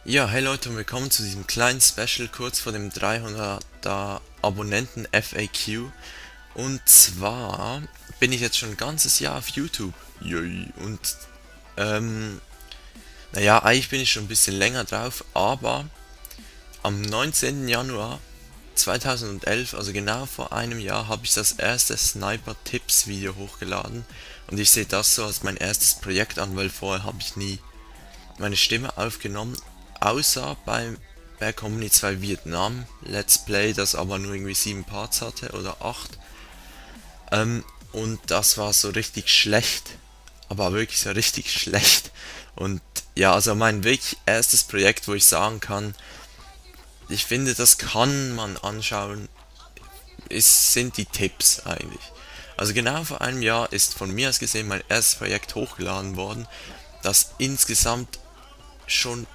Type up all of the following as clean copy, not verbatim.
Ja, hey Leute und willkommen zu diesem kleinen Special kurz vor dem 300er Abonnenten FAQ. Und zwar bin ich jetzt schon ein ganzes Jahr auf YouTube. Yay. Und ähm, naja, eigentlich bin ich schon ein bisschen länger drauf, aber am 19. Januar 2011, also genau vor einem Jahr, habe ich das erste Sniper-Tipps-Video hochgeladen. Und ich sehe das so als mein erstes Projekt an, weil vorher habe ich nie meine Stimme aufgenommen, außer beim Bad Company 2 Vietnam Let's Play, das aber nur irgendwie 7 Parts hatte oder 8. Und das war so richtig schlecht, aber wirklich so richtig schlecht. Und ja, also mein wirklich erstes Projekt, wo ich sagen kann, ich finde, das kann man anschauen, sind die Tipps eigentlich. Also genau vor einem Jahr ist von mir aus gesehen mein erstes Projekt hochgeladen worden, das insgesamt schon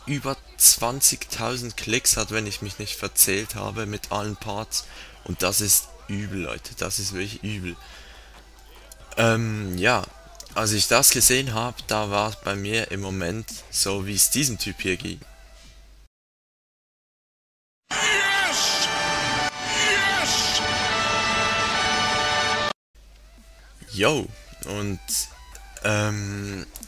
über 20.000 Klicks hat, wenn ich mich nicht verzählt habe mit allen Parts. Und das ist übel, Leute. Das ist wirklich übel. Ja, als ich das gesehen habe, da war es bei mir im Moment so, wie es diesem Typ hier ging. Yes! Yes! Yo, und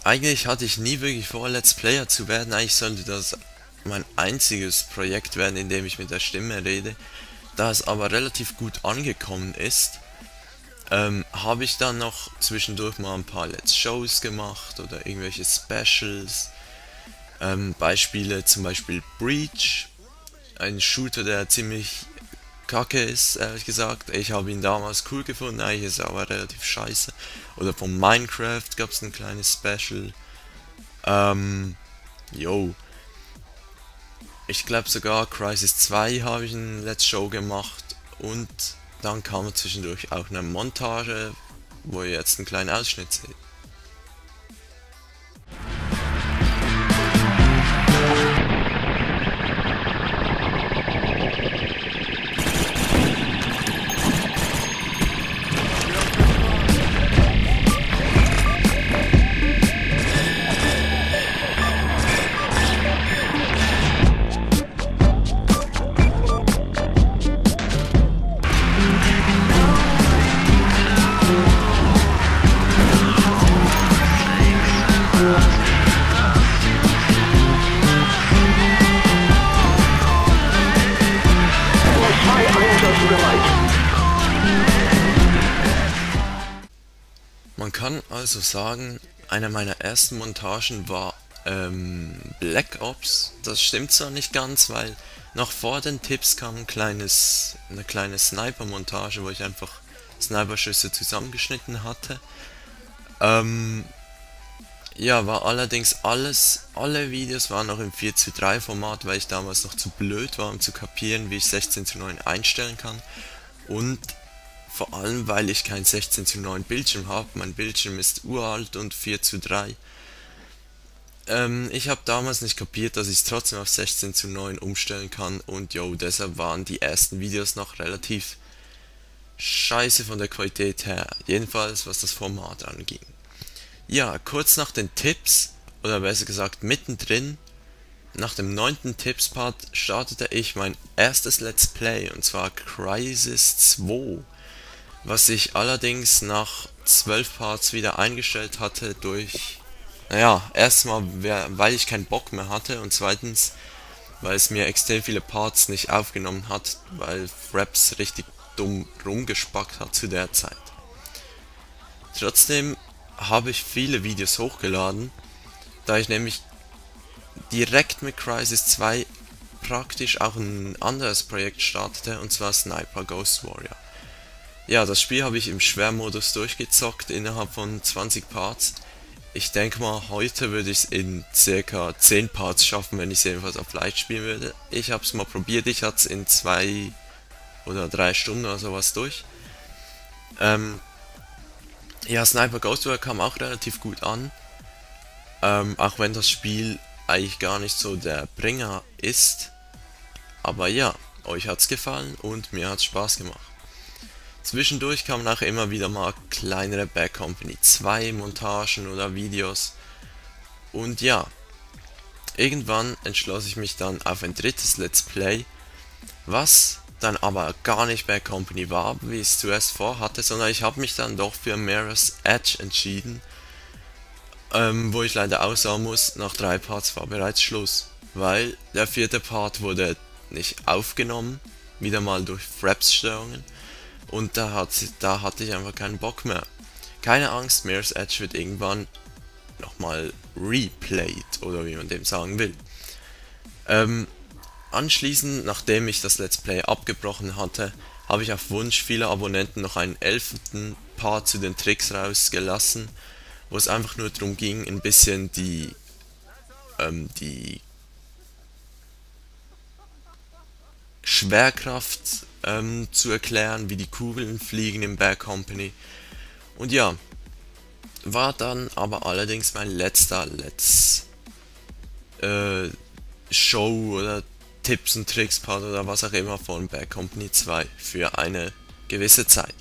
eigentlich hatte ich nie wirklich vor, Let's Player zu werden. Eigentlich sollte das mein einziges Projekt werden, in dem ich mit der Stimme rede. Da es aber relativ gut angekommen ist, habe ich dann noch zwischendurch mal ein paar Let's Shows gemacht oder irgendwelche Specials. Beispiele zum Beispiel Breach, ein Shooter, der ziemlich kacke ist, ehrlich gesagt. Ich habe ihn damals cool gefunden, eigentlich ist er aber relativ scheiße. Oder von Minecraft gab es ein kleines Special. Yo. Ich glaube sogar Crysis 2 habe ich ein Let's Show gemacht und dann kam zwischendurch auch eine Montage, wo ihr jetzt einen kleinen Ausschnitt seht. Man kann also sagen, eine meiner ersten Montagen war Black Ops. Das stimmt zwar nicht ganz, weil noch vor den Tipps kam eine kleine Sniper-Montage, wo ich einfach Sniper-Schüsse zusammengeschnitten hatte. Ja, war allerdings alle Videos waren noch im 4:3 Format, weil ich damals noch zu blöd war, um zu kapieren, wie ich 16:9 einstellen kann. Und vor allem, weil ich kein 16:9 Bildschirm habe. Mein Bildschirm ist uralt und 4:3. Ich habe damals nicht kapiert, dass ich es trotzdem auf 16:9 umstellen kann. Und yo, deshalb waren die ersten Videos noch relativ scheiße von der Qualität her. Jedenfalls, was das Format anging. Ja, kurz nach den Tipps, oder besser gesagt mittendrin, nach dem 9. Tipps-Part startete ich mein erstes Let's Play, und zwar Crysis 2. Was ich allerdings nach 12 Parts wieder eingestellt hatte durch, naja, erstmal weil ich keinen Bock mehr hatte und zweitens, weil es mir extrem viele Parts nicht aufgenommen hat, weil Fraps richtig dumm rumgespackt hat zu der Zeit. Trotzdem habe ich viele Videos hochgeladen, da ich nämlich direkt mit Crysis 2 praktisch auch ein anderes Projekt startete, und zwar Sniper Ghost Warrior. Ja, das Spiel habe ich im Schwermodus durchgezockt innerhalb von 20 Parts. Ich denke mal, heute würde ich es in circa 10 Parts schaffen, wenn ich es jedenfalls auf Leicht spielen würde. Ich habe es mal probiert, ich hatte es in 2 oder 3 Stunden oder sowas durch. Ja, Sniper Ghost Warrior kam auch relativ gut an, auch wenn das Spiel eigentlich gar nicht so der Bringer ist. Aber ja, euch hat's gefallen und mir hat's Spaß gemacht. Zwischendurch kamen auch immer wieder mal kleinere Bad Company 2 Montagen oder Videos. Und ja, Irgendwann entschloss ich mich dann auf ein drittes Let's Play, was dann aber gar nicht Bad Company war, wie ich es zuerst vorhatte, sondern ich habe mich dann doch für Mirror's Edge entschieden, wo ich leider auch sagen muss, nach 3 Parts war bereits Schluss, weil der vierte Part wurde nicht aufgenommen, wieder mal durch Fraps-Störungen, und da hatte ich einfach keinen Bock mehr. Keine Angst, Mirror's Edge wird irgendwann nochmal replayed, oder wie man dem sagen will. Anschließend, nachdem ich das Let's Play abgebrochen hatte, habe ich auf Wunsch vieler Abonnenten noch einen 11. Part zu den Tricks rausgelassen, wo es einfach nur darum ging, ein bisschen die Schwerkraft zu erklären, wie die Kugeln fliegen im Bad Company. Und ja, war dann aber allerdings mein letzter Show oder Tipps und Tricks Part oder was auch immer von Bad Company 2 für eine gewisse Zeit.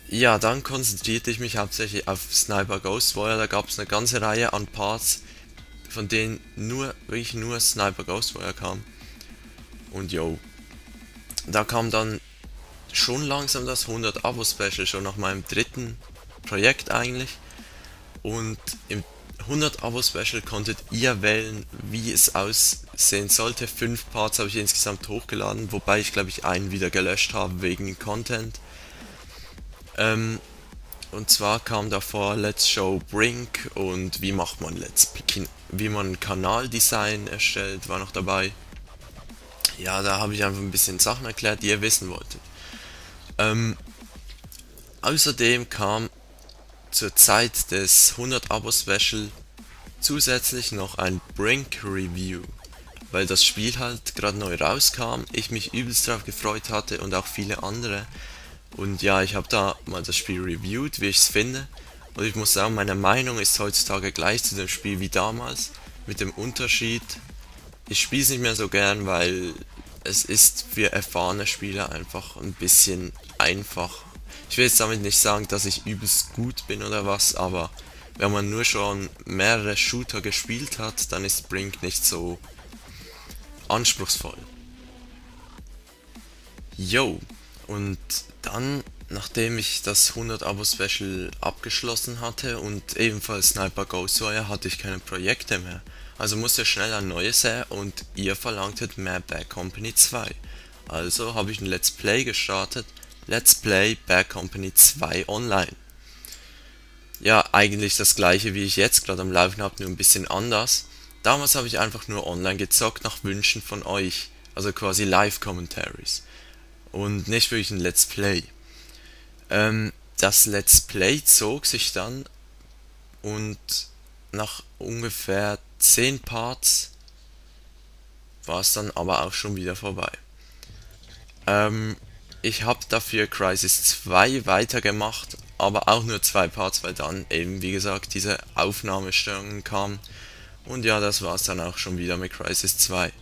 Ja, dann konzentrierte ich mich hauptsächlich auf Sniper Ghost Warrior. Da gab es eine ganze Reihe an Parts, von denen wirklich nur Sniper Ghost Warrior kam. Und yo, da kam dann schon langsam das 100 Abo Special, schon nach meinem dritten Projekt eigentlich. Und im 100 Abo Special konntet ihr wählen, wie es aussehen sollte. 5 Parts habe ich insgesamt hochgeladen, wobei ich glaube ich einen wieder gelöscht habe wegen Content. Und zwar kam davor Let's Show Brink und wie macht man wie man Kanaldesign erstellt, war noch dabei. Ja, da habe ich einfach ein bisschen Sachen erklärt, die ihr wissen wolltet. Außerdem kam zur Zeit des 100 Abo Special zusätzlich noch ein Brink Review, weil das Spiel halt gerade neu rauskam, ich mich übelst drauf gefreut hatte und auch viele andere. Und ja, ich habe da mal das Spiel reviewed, wie ich es finde. Und ich muss sagen, meine Meinung ist heutzutage gleich zu dem Spiel wie damals. Mit dem Unterschied, ich spiele es nicht mehr so gern, weil es ist für erfahrene Spieler einfach ein bisschen einfach. Ich will jetzt damit nicht sagen, dass ich übelst gut bin oder was, aber wenn man nur schon mehrere Shooter gespielt hat, dann ist Brink nicht so anspruchsvoll. Yo, und dann, nachdem ich das 100 Abo Special abgeschlossen hatte und ebenfalls Sniper Ghost Warrior, hatte ich keine Projekte mehr. Also musste schnell ein neues her und ihr verlangtet mehr Bad Company 2. Also habe ich ein Let's Play gestartet, Let's Play Bad Company 2 Online. Ja, eigentlich das gleiche wie ich jetzt gerade am Laufen habe, nur ein bisschen anders. Damals habe ich einfach nur online gezockt nach Wünschen von euch, also quasi Live-Commentaries. Und nicht wirklich ein Let's Play. Das Let's Play zog sich dann und nach ungefähr 10 Parts war es dann aber auch schon wieder vorbei. Ich habe dafür Crysis 2 weitergemacht, aber auch nur 2 Parts, weil dann eben wie gesagt diese Aufnahmestörungen kamen. Und ja, das war es dann auch schon wieder mit Crysis 2.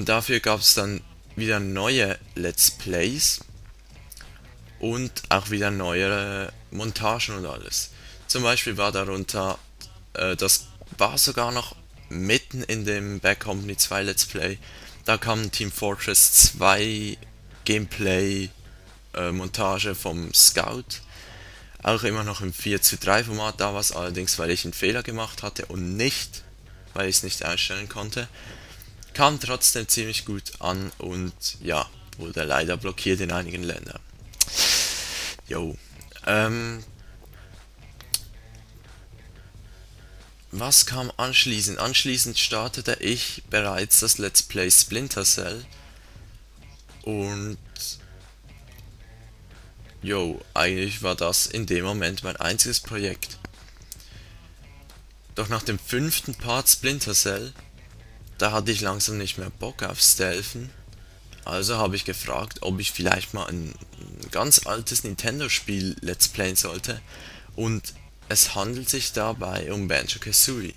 Dafür gab es dann wieder neue Let's Plays und auch wieder neue Montagen und alles. Zum Beispiel war darunter, das war sogar noch mitten in dem Bad Company 2 Let's Play, da kam Team Fortress 2 Gameplay Montage vom Scout, auch immer noch im 4:3 Format, da war es allerdings, weil ich einen Fehler gemacht hatte und nicht, weil ich es nicht einstellen konnte. Kam trotzdem ziemlich gut an und ja, wurde leider blockiert in einigen Ländern. Jo. Was kam anschließend? Anschließend startete ich bereits das Let's Play Splinter Cell. Und jo, eigentlich war das in dem Moment mein einziges Projekt. Doch nach dem 5. Part Splinter Cell, da hatte ich langsam nicht mehr Bock auf Stealthen, also habe ich gefragt, ob ich vielleicht mal ein ganz altes Nintendo-Spiel Let's Playen sollte, und es handelt sich dabei um Banjo-Kazooie.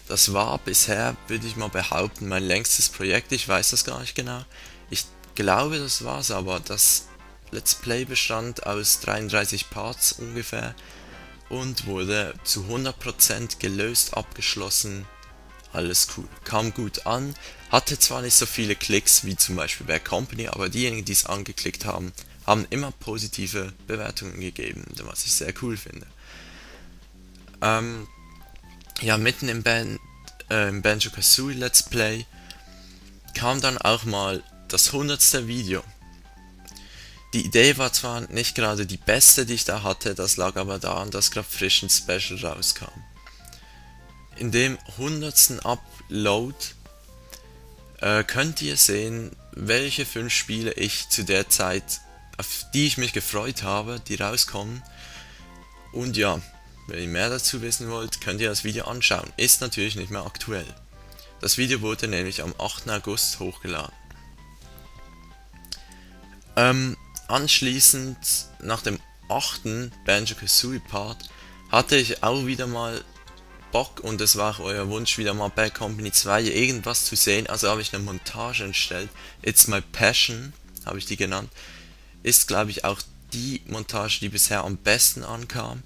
Das war bisher, würde ich mal behaupten, mein längstes Projekt, ich weiß das gar nicht genau. Ich glaube, das war's, aber das Let's Play bestand aus 33 Parts ungefähr und wurde zu 100% gelöst abgeschlossen alles cool. Kam gut an, hatte zwar nicht so viele Klicks wie zum Beispiel Bad Company, aber diejenigen, die es angeklickt haben, haben immer positive Bewertungen gegeben, was ich sehr cool finde. Ja, mitten im Banjo-Kazooie Let's Play kam dann auch mal das 100. Video. Die Idee war zwar nicht gerade die beste, die ich da hatte, das lag aber daran, dass gerade frisch ein Special rauskam. In dem 100. Upload könnt ihr sehen, welche 5 Spiele ich zu der Zeit, auf die ich mich gefreut habe, die rauskommen. Und ja, wenn ihr mehr dazu wissen wollt, könnt ihr das Video anschauen. Ist natürlich nicht mehr aktuell. Das Video wurde nämlich am 8. August hochgeladen. Anschließend, nach dem 8. Banjo-Kazooie Part, hatte ich auch wieder mal Bock, und es war auch euer Wunsch, wieder mal Bad Company 2 irgendwas zu sehen, also habe ich eine Montage entstellt. It's My Passion, habe ich die genannt. Ist, glaube ich, auch die Montage, die bisher am besten ankam.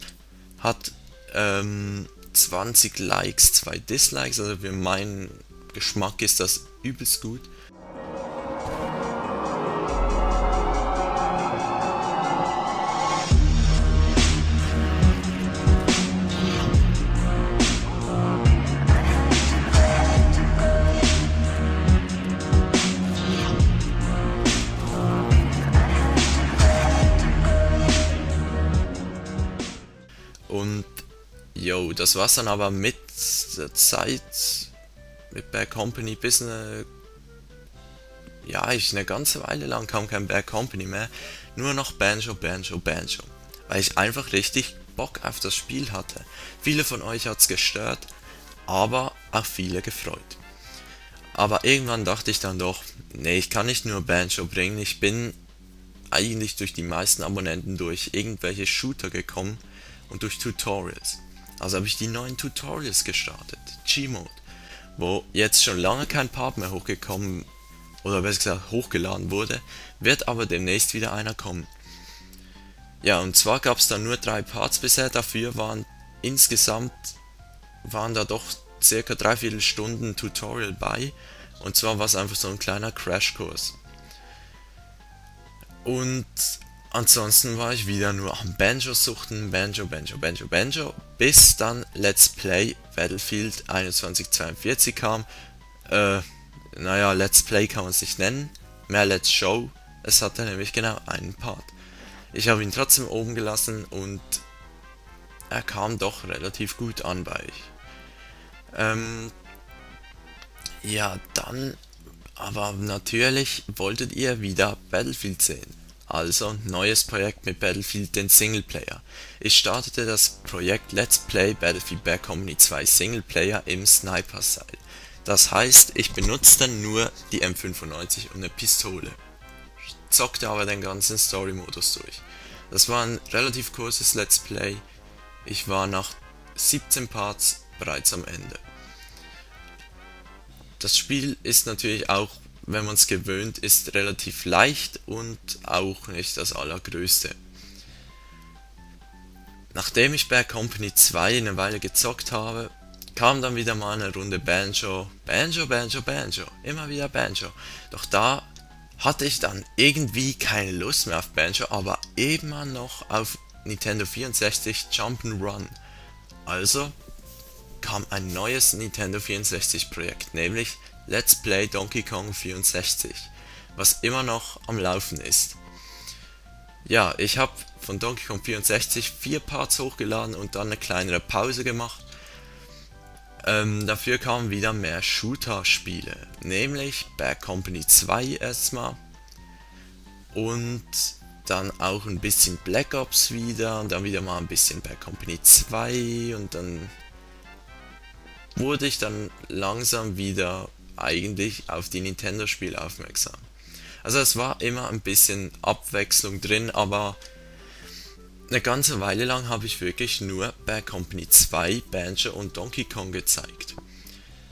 Hat 20 Likes, 2 Dislikes, also für meinen Geschmack ist das übelst gut. Und yo, das war's dann aber mit der Zeit mit Bad Company bis eine ganze Weile lang kam kein Bad Company mehr, nur noch Banjo, weil ich einfach richtig Bock auf das Spiel hatte. Viele von euch hat's gestört, aber auch viele gefreut. Aber irgendwann dachte ich dann doch, nee, ich kann nicht nur Banjo bringen, ich bin eigentlich durch die meisten Abonnenten durch irgendwelche Shooter gekommen und durch Tutorials. Also habe ich die neuen Tutorials gestartet, Gmod, wo jetzt schon lange kein Part mehr hochgekommen, oder besser gesagt hochgeladen wurde, wird aber demnächst wieder einer kommen. Ja, und zwar gab es da nur 3 Parts bisher, dafür waren da doch circa 3/4 Stunden Tutorial bei, und zwar war es einfach so ein kleiner Crashkurs. Und ansonsten war ich wieder nur am Banjo suchten, Banjo, bis dann Let's Play Battlefield 2142 kam. Naja, Let's Play kann man es nicht nennen, mehr Let's Show, es hatte nämlich genau einen Part. Ich habe ihn trotzdem oben gelassen und er kam doch relativ gut an bei euch. Ja, dann, aber natürlich wolltet ihr wieder Battlefield sehen. Also, neues Projekt mit Battlefield, den Singleplayer. Ich startete das Projekt Let's Play Battlefield Bad Company 2 Singleplayer im Sniper-Style. Das heißt, ich benutzte nur die M95 und eine Pistole. Zockte aber den ganzen Story-Modus durch. Das war ein relativ kurzes Let's Play. Ich war nach 17 Parts bereits am Ende. Das Spiel ist natürlich auch, wenn man es gewöhnt ist, relativ leicht und auch nicht das allergrößte. Nachdem ich Bad Company 2 eine Weile gezockt habe, kam dann wieder mal eine Runde Banjo, immer wieder Banjo. Doch da hatte ich dann irgendwie keine Lust mehr auf Banjo, aber immer noch auf Nintendo 64 Jump'n'Run. Also kam ein neues Nintendo 64 Projekt, nämlich Let's Play Donkey Kong 64, was immer noch am Laufen ist. Ja, ich habe von Donkey Kong 64 4 Parts hochgeladen und dann eine kleinere Pause gemacht. Dafür kamen wieder mehr Shooter-Spiele, nämlich Bad Company 2 erstmal und dann auch ein bisschen Black Ops wieder und dann wieder mal ein bisschen Bad Company 2 und dann wurde ich dann langsam wieder eigentlich auf die Nintendo-Spiele aufmerksam. Also es war immer ein bisschen Abwechslung drin, aber eine ganze Weile lang habe ich wirklich nur Bad Company 2, Banjo und Donkey Kong gezeigt.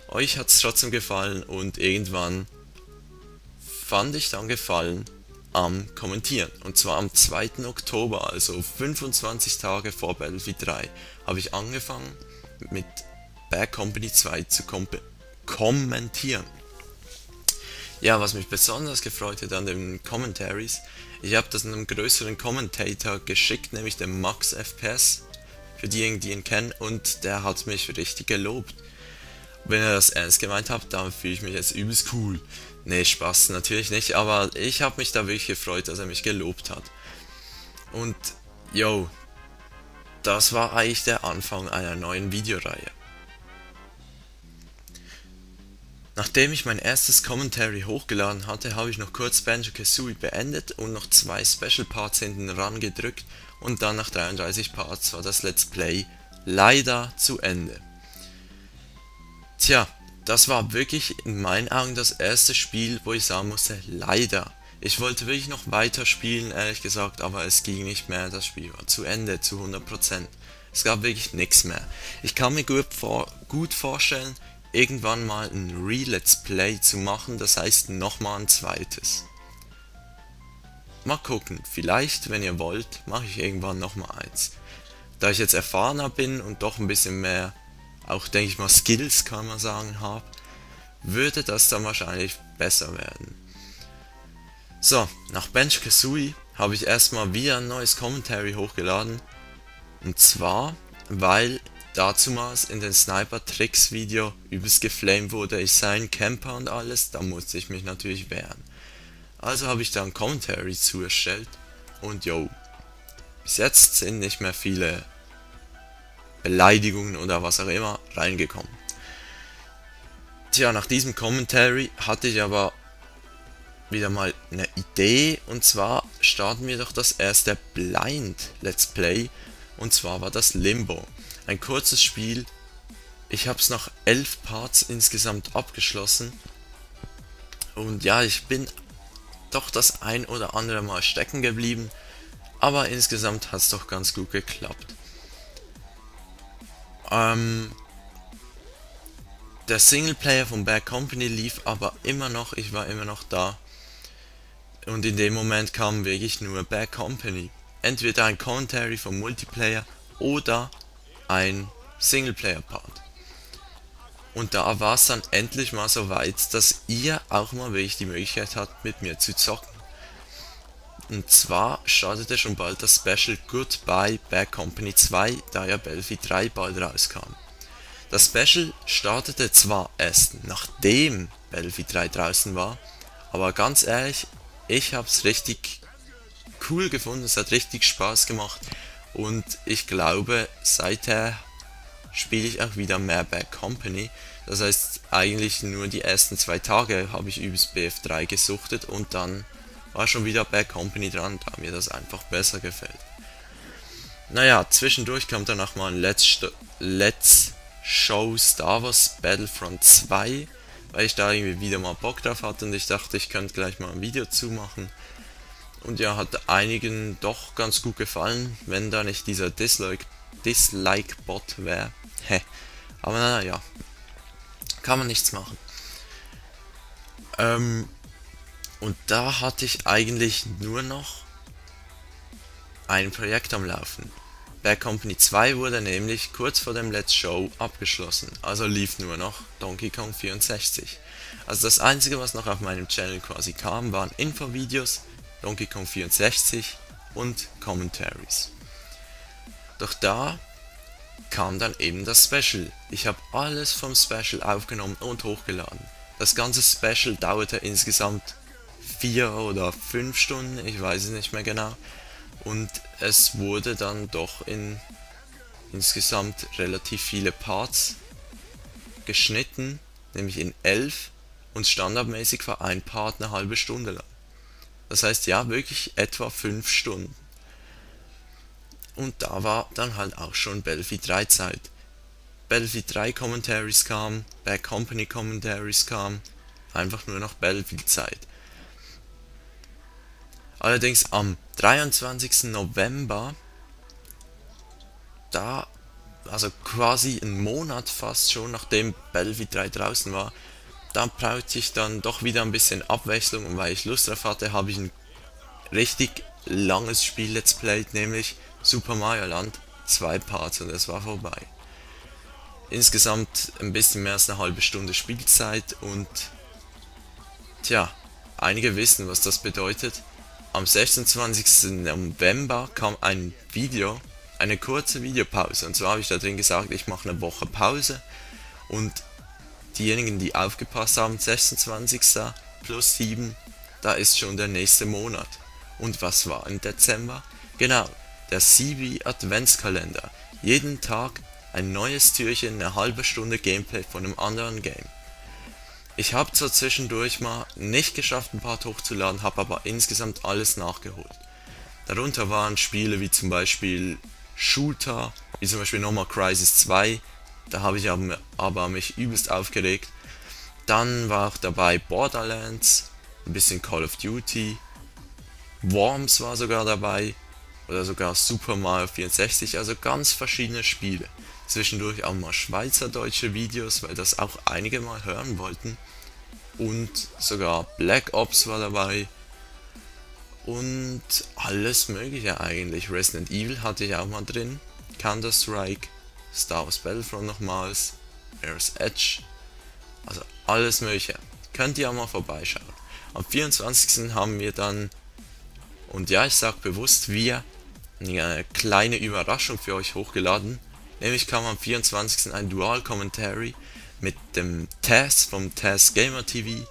Euch hat es trotzdem gefallen und irgendwann fand ich dann Gefallen am Kommentieren. Und zwar am 2. Oktober, also 25 Tage vor Battlefield 3, habe ich angefangen mit Bad Company 2 zu kommentieren. Ja, was mich besonders gefreut hat an den Commentaries, ich habe das einem größeren Commentator geschickt, nämlich dem Max FPS, für diejenigen, die ihn kennen, und der hat mich richtig gelobt. Wenn er das ernst gemeint hat, dann fühle ich mich jetzt übelst cool. Nee, Spaß, natürlich nicht, aber ich habe mich da wirklich gefreut, dass er mich gelobt hat. Und, yo, das war eigentlich der Anfang einer neuen Videoreihe. Nachdem ich mein erstes Commentary hochgeladen hatte, habe ich noch kurz Banjo-Kazooie beendet und noch 2 Special Parts hinten ran gedrückt und dann nach 33 Parts war das Let's Play leider zu Ende. Tja, das war wirklich in meinen Augen das erste Spiel, wo ich sagen musste, leider. Ich wollte wirklich noch weiter spielen, ehrlich gesagt, aber es ging nicht mehr, das Spiel war zu Ende, zu 100%. Es gab wirklich nichts mehr. Ich kann mir gut vorstellen, irgendwann mal ein Re-Let's Play zu machen, das heißt nochmal ein zweites. Mal gucken, vielleicht, wenn ihr wollt, mache ich irgendwann nochmal eins. Da ich jetzt erfahrener bin und doch ein bisschen mehr, auch denke ich mal Skills kann man sagen, habe, würde das dann wahrscheinlich besser werden. So, nach Banjo-Kazooie habe ich erstmal wieder ein neues Commentary hochgeladen. Und zwar, weil dazumals in den Sniper-Tricks Video übelst geflamed wurde, ich sei ein Camper und alles, da musste ich mich natürlich wehren. Also habe ich da ein Commentary zu erstellt und yo, bis jetzt sind nicht mehr viele Beleidigungen oder was auch immer reingekommen. Tja, nach diesem Commentary hatte ich aber wieder mal eine Idee, und zwar starten wir doch das erste Blind Let's Play, und zwar war das Limbo. Ein kurzes Spiel, ich habe es nach 11 Parts insgesamt abgeschlossen und ja, ich bin doch das ein oder andere Mal stecken geblieben, aber insgesamt hat es doch ganz gut geklappt. Der Singleplayer von Bad Company lief aber immer noch, ich war immer noch da und in dem Moment kam wirklich nur Bad Company. Entweder ein Commentary vom Multiplayer oder ein Singleplayer-Part. Und da war es dann endlich mal so weit, dass ihr auch mal wirklich die Möglichkeit habt, mit mir zu zocken. Und zwar startete schon bald das Special Goodbye Bad Company 2, da ja Battlefield 3 bald rauskam. Das Special startete zwar erst nachdem Battlefield 3 draußen war, aber ganz ehrlich, ich hab's richtig cool gefunden, es hat richtig Spaß gemacht. Und ich glaube, seither spiele ich auch wieder mehr Bad Company. Das heißt, eigentlich nur die ersten 2 Tage habe ich übelst BF3 gesuchtet und dann war schon wieder Bad Company dran, da mir das einfach besser gefällt. Naja, zwischendurch kam dann auch mal ein Let's Show Star Wars Battlefront 2, weil ich da irgendwie wieder mal Bock drauf hatte und ich dachte, ich könnte gleich mal ein Video zumachen. Und ja, hat einigen doch ganz gut gefallen, wenn da nicht dieser Dislike-Bot wäre. Aber naja, kann man nichts machen. Und da hatte ich eigentlich nur noch ein Projekt am Laufen. Bad Company 2 wurde nämlich kurz vor dem Let's Show abgeschlossen, also lief nur noch Donkey Kong 64. Also das einzige, was noch auf meinem Channel quasi kam, waren Infovideos, Donkey Kong 64 und Commentaries. Doch da kam dann eben das Special. Ich habe alles vom Special aufgenommen und hochgeladen. Das ganze Special dauerte insgesamt 4 oder 5 Stunden, ich weiß es nicht mehr genau. Und es wurde dann doch in insgesamt relativ viele Parts geschnitten, nämlich in 11, und standardmäßig war ein Part eine halbe Stunde lang. Das heißt, ja, wirklich etwa 5 Stunden. Und da war dann halt auch schon Battlefield 3 Zeit. Battlefield 3 Commentaries kamen, Bad Company Commentaries kamen, einfach nur noch Battlefield Zeit. Allerdings am 23. November, da, also quasi einen Monat fast schon, nachdem Battlefield 3 draußen war, da brauchte ich dann doch wieder ein bisschen Abwechslung, und weil ich Lust drauf hatte, habe ich ein richtig langes Spiel Let's Played, nämlich Super Mario Land, 2 Parts, und es war vorbei. Insgesamt ein bisschen mehr als eine halbe Stunde Spielzeit und tja, einige wissen, was das bedeutet. Am 26. November kam ein Video, eine kurze Videopause. Und zwar habe ich da drin gesagt, ich mache eine Woche Pause. Und diejenigen, die aufgepasst haben, 26. plus 7, da ist schon der nächste Monat. Und was war im Dezember? Genau, der CB Adventskalender. Jeden Tag ein neues Türchen, eine halbe Stunde Gameplay von einem anderen Game. Ich habe zwar zwischendurch mal nicht geschafft, ein Part hochzuladen, habe aber insgesamt alles nachgeholt. Darunter waren Spiele wie zum Beispiel Shooter, wie zum Beispiel nochmal Crysis 2, da habe ich aber mich übelst aufgeregt. Dann war auch dabei Borderlands, ein bisschen Call of Duty, Worms war sogar dabei, oder sogar Super Mario 64, also ganz verschiedene Spiele. Zwischendurch auch mal schweizerdeutsche Videos, weil das auch einige mal hören wollten. Und sogar Black Ops war dabei. Und alles mögliche eigentlich. Resident Evil hatte ich auch mal drin. Counter-Strike, Star Wars Battlefront nochmals, Mirror's Edge. Also alles mögliche. Könnt ihr auch mal vorbeischauen. Am 24. haben wir dann, und ja, ich sag bewusst wir, eine kleine Überraschung für euch hochgeladen. Nämlich kam am 24. ein Dual Commentary mit dem Taz vom Taz Gamer TV.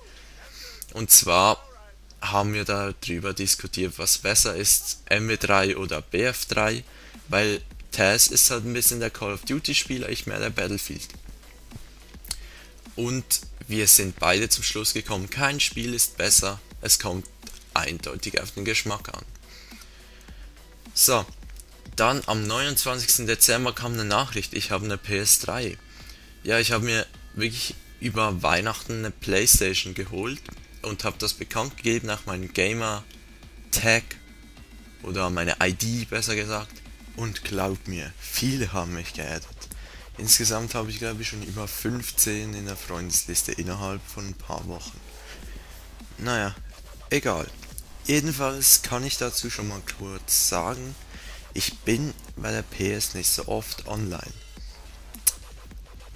Und zwar haben wir darüber diskutiert, was besser ist, MW3 oder BF3, weil Taz ist halt ein bisschen der Call of Duty Spieler, ich mehr der Battlefield. Und wir sind beide zum Schluss gekommen, kein Spiel ist besser, es kommt eindeutig auf den Geschmack an. So, dann am 29. Dezember kam eine Nachricht, ich habe eine PS3. Ja, ich habe mir wirklich über Weihnachten eine Playstation geholt und habe das bekannt gegeben nach meinem Gamer-Tag oder meine ID besser gesagt. Und glaubt mir, viele haben mich geaddet. Insgesamt habe ich glaube ich schon über 15 in der Freundesliste innerhalb von ein paar Wochen. Naja, egal. Jedenfalls kann ich dazu schon mal kurz sagen, ich bin bei der PS nicht so oft online.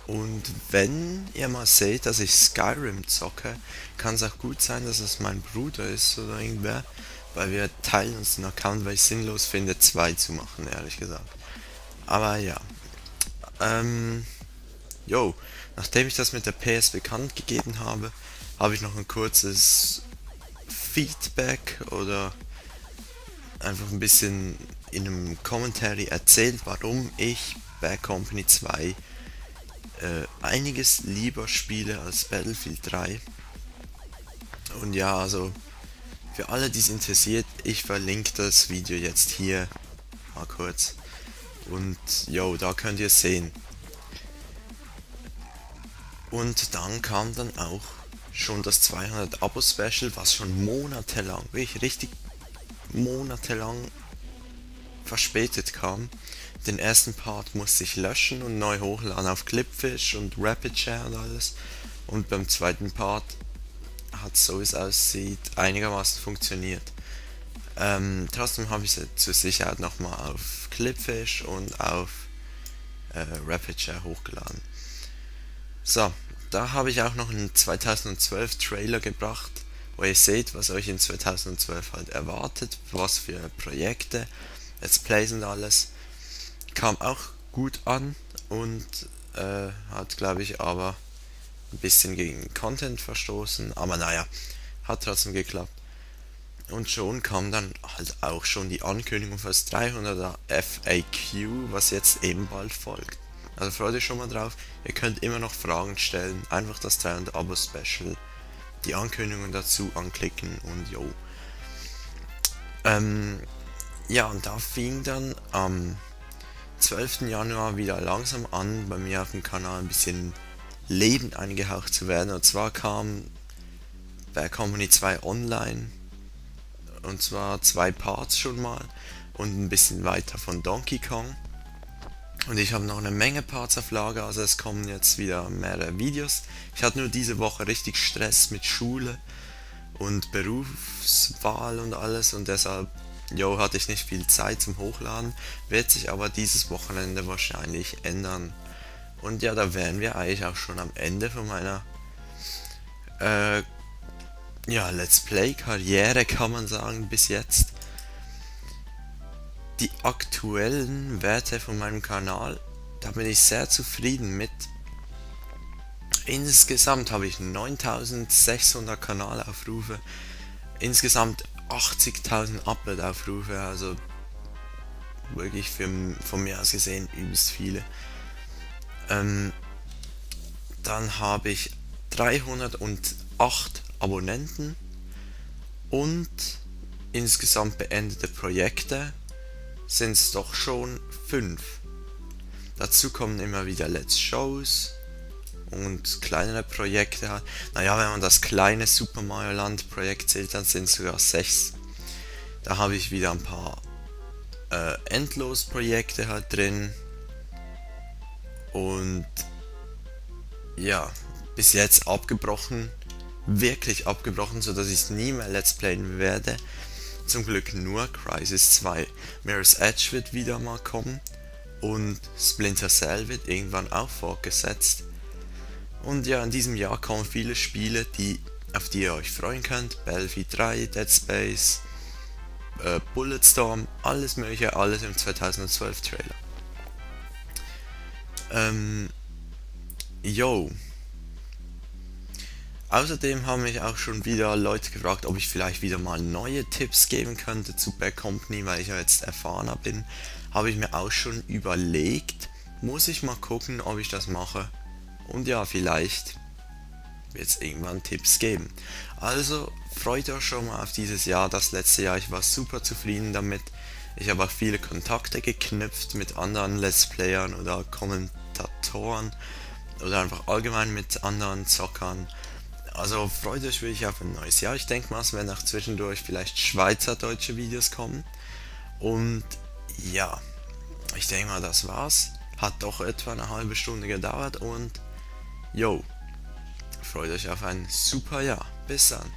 Und wenn ihr mal seht, dass ich Skyrim zocke, kann es auch gut sein, dass es mein Bruder ist oder irgendwer, weil wir teilen uns den Account, weil ich sinnlos finde, 2 zu machen, ehrlich gesagt. Aber ja. Nachdem ich das mit der PS bekannt gegeben habe, habe ich noch ein kurzes Feedback oder einfach ein bisschen in einem Commentary erzählt, warum ich Bad Company 2 einiges lieber spiele als Battlefield 3. Und ja, also für alle, die es interessiert, ich verlinke das Video jetzt hier mal kurz. Und da könnt ihr es sehen. Und dann kam dann auch schon das 200 Abo Special, was schon monatelang, wirklich richtig monatelang verspätet kam. Den ersten Part musste ich löschen und neu hochladen auf Clipfish und Rapid Share und alles. Und beim zweiten Part hat, so wie es aussieht, einigermaßen funktioniert. Trotzdem habe ich es zur Sicherheit nochmal auf Clipfish und auf Rapid Share hochgeladen. So, da habe ich auch noch einen 2012 Trailer gebracht, wo ihr seht, was euch in 2012 halt erwartet, was für Projekte, Let's Plays und alles. Kam auch gut an und hat, glaube ich, aber ein bisschen gegen Content verstoßen, aber naja, hat trotzdem geklappt. Und schon kam dann halt auch schon die Ankündigung für das 300er FAQ, was jetzt eben bald folgt. Also freut euch schon mal drauf, ihr könnt immer noch Fragen stellen, einfach das 300 Abo Special, die Ankündigungen dazu anklicken und jo. Ja, und da fing dann am 12. Januar wieder langsam an, bei mir auf dem Kanal ein bisschen Leben eingehaucht zu werden. Und zwar kam Bad Company 2 online, und zwar 2 Parts schon mal und ein bisschen weiter von Donkey Kong. Und ich habe noch eine Menge Parts auf Lager, also es kommen jetzt wieder mehrere Videos. Ich hatte nur diese Woche richtig Stress mit Schule und Berufswahl und alles und deshalb hatte ich nicht viel Zeit zum Hochladen, wird sich aber dieses Wochenende wahrscheinlich ändern. Und ja, da wären wir eigentlich auch schon am Ende von meiner äh, ja, Let's Play Karriere, kann man sagen, bis jetzt. Die aktuellen Werte von meinem Kanal, da bin ich sehr zufrieden mit. Insgesamt habe ich 9600 Kanalaufrufe, insgesamt 80.000 Upload-Aufrufe, also wirklich von mir aus gesehen übelst viele. Dann habe ich 308 Abonnenten und insgesamt beendete Projekte sind es doch schon 5. Dazu kommen immer wieder Let's Shows und kleinere Projekte halt. Naja, wenn man das kleine Super Mario Land Projekt zählt, dann sind es sogar 6. Da habe ich wieder ein paar Endlos-Projekte halt drin. Und ja, bis jetzt abgebrochen. Wirklich abgebrochen, sodass ich es nie mehr Let's Playen werde. Zum Glück nur Crysis 2. Mirror's Edge wird wieder mal kommen. Und Splinter Cell wird irgendwann auch fortgesetzt. Und ja, in diesem Jahr kommen viele Spiele, auf die ihr euch freuen könnt. Battlefield 3, Dead Space, Bulletstorm, alles mögliche, alles im 2012 Trailer. Yo. Außerdem haben mich auch schon wieder Leute gefragt, ob ich vielleicht wieder mal neue Tipps geben könnte zu Bad Company, weil ich ja jetzt erfahrener bin. Habe ich mir auch schon überlegt. Muss ich mal gucken, ob ich das mache. Und ja, vielleicht wird es irgendwann Tipps geben. Also freut euch schon mal auf dieses Jahr, das letzte Jahr. Ich war super zufrieden damit. Ich habe auch viele Kontakte geknüpft mit anderen Let's Playern oder Kommentatoren oder einfach allgemein mit anderen Zockern. Also freut euch wirklich auf ein neues Jahr. Ich denke mal, es werden auch zwischendurch vielleicht schweizerdeutsche Videos kommen. Und ja, ich denke mal, das war's. Hat doch etwa eine halbe Stunde gedauert und yo, freut euch auf ein super Jahr. Bis dann.